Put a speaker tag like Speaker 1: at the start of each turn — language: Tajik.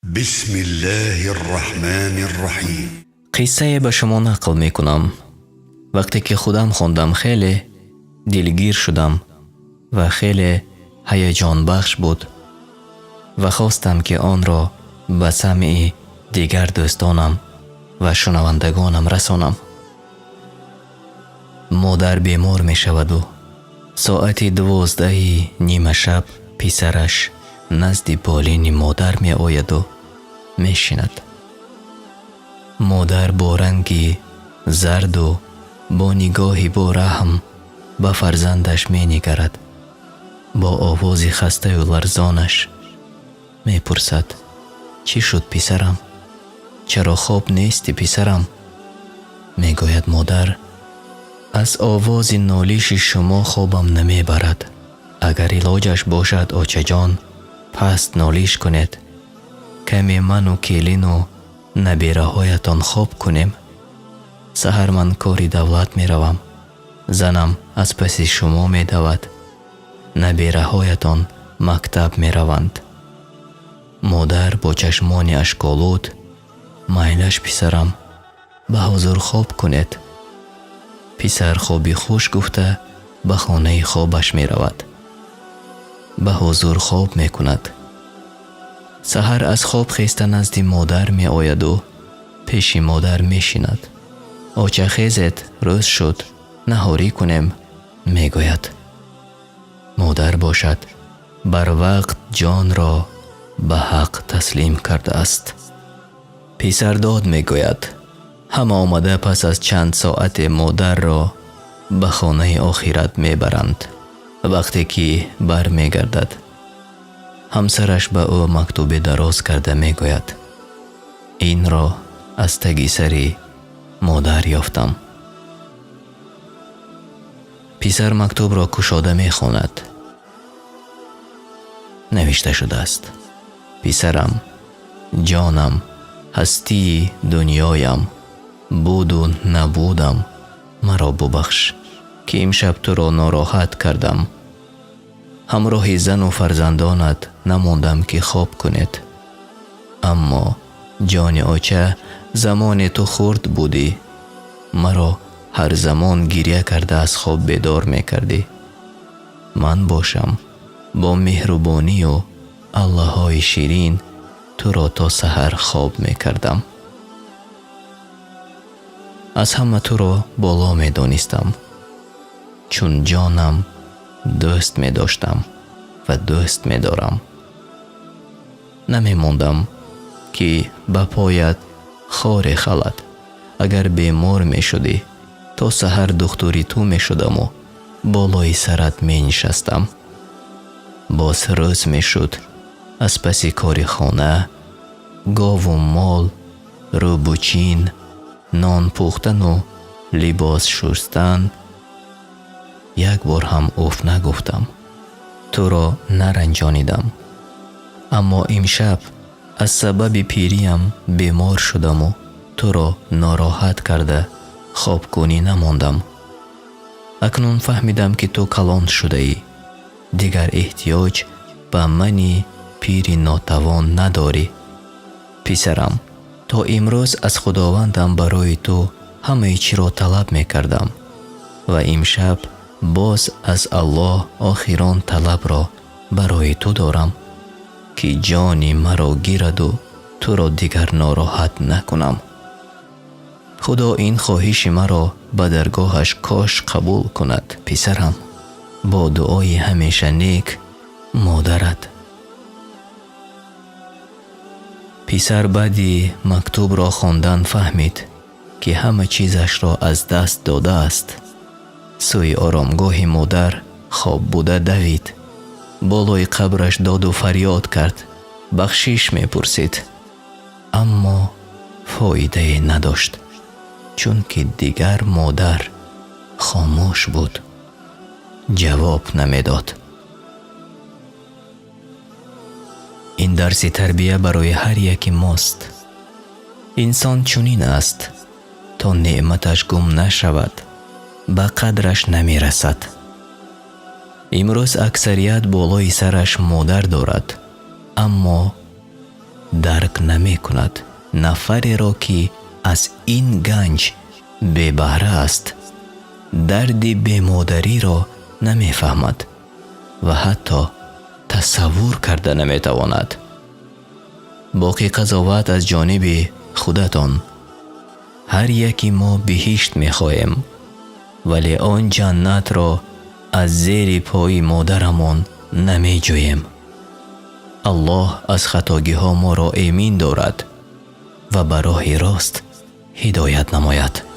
Speaker 1: بسم الله الرحمن الرحيم.
Speaker 2: Қиссае ба шумо нақл мекунам. Вақте ки худам хондам, хеле дилгир шудам ва хеле ҳаяҷонбахш буд ва хостам, ки онро ба самъи дигар дӯстонам ва шунавандагонам расонам. Модар бемор мешаваду соати 12-и нимашаб писараш назди болини модар меояду мешинад. Модар бо ранги зарду бо нигоҳи бораҳм ба фарзандаш менигарад, бо овози хастаю ларзонаш мепурсад: «Чӣ шуд, писарам? Чаро хоб нестӣ, писарам?» Мегӯяд модар: «Аз овози нолиши шумо хобам намебарад. Агар илоҷаш бошад, очаҷон, паст нолиш кунед, каме ману келину набераҳоятон хоб кунем. Саҳар ман кори давлат меравам, занам аз паси шумо медавад, набераҳоятон мактаб мераванд». Модар бо чашмони ашколуд: «Майлаш, писарам, ба ҳузур хоб кунед». Писар хоби хуш гуфта, ба хонаи хобаш меравад, ба ҳузур хоб мекунад. Саҳар аз хоб хеста, назди модар меояду пеши модар мешинад. «Оча, хезед, рӯз шуд, наҳорӣ кунем», мегӯяд. Модар бошад, барвақт ҷонро ба ҳақ таслим кардааст. Писар дод мегӯяд. Ҳама омада, пас аз чанд соате модарро ба хонаи охират мебаранд. Вақте ки бармегардад, ҳамсараш ба ӯ мактубе дароз карда мегӯяд: «Инро аз таги сари модар ёфтам». Писар мактубро кушода мехонад. Навишта шудааст: «Писарам, ҷонам, ҳастии дунёям, буду набудам, маро бубахш, ки имшаб туро нороҳат кардам. Ҳамроҳи зану фарзандонат намондам, ки хоб кунед. Аммо, ҷони оча, замоне ту хурд будӣ, маро ҳар замон гиря карда аз хоб бедор мекардӣ. Ман бошам, бо меҳрубонию аллаҳои ширин туро то саҳар хоб мекардам. Аз ҳама туро боло медонистам, чун ҷонам дӯст медоштам ва дӯст медорам. Намемондам, ки ба поят хоре халад. Агар бемор мешудӣ, то саҳар духтури ту мешудаму болои сарат менишастам. Боз рӯз мешуд, аз паси кори хона, гову мол, рӯбучин, нон пухтану либос шустан як бор ҳам уф нагуфтам, туро наранҷонидам. Аммо имшаб аз сабаби пириям бемор шудаму туро нороҳат карда, хобкунӣ намондам. Акнун фаҳмидам, ки ту калон шудаӣ, дигар эҳтиёҷ ба мани пири нотавон надорӣ. Писарам, то имрӯз аз Худовандам барои ту ҳамаи чиро талаб мекардам ва имшаб боз аз Аллоҳ охирон талабро барои ту дорам, ки ҷони маро гираду туро дигар нороҳат накунам. Худо ин хоҳиши маро ба даргоҳаш кош қабул кунад. Писарам, бо дуои ҳамеша нек, модарат». Писар баъди мактубро хондан фаҳмид, ки ҳама чизашро аз даст додааст. Сӯи оромгоҳи модар хоб буда давид, болои қабраш доду фарёд кард, бахшиш мепурсид, аммо фоидае надошт, чунки дигар модар хомӯш буд, ҷавоб намедод. Ин дарси тарбия барои ҳар яки мост. Инсон чунин аст: то неъматаш гум нашавад, ба қадраш намерасад. Имрӯз аксарият болои сараш модар дорад, аммо дарк намекунад. Нафареро, ки аз ин ганҷ бебаҳра аст, дарди бемодариро намефаҳмад ва ҳатто тасаввур карда наметавонад. Боқӣ қазоват аз ҷониби худатон. Ҳар яки мо биҳишт мехоҳем, вале он ҷаннатро аз зери пои модарамон намеҷӯем. Аллоҳ аз хатогиҳо моро эмин дорад ва ба роҳи рост ҳидоят намояд.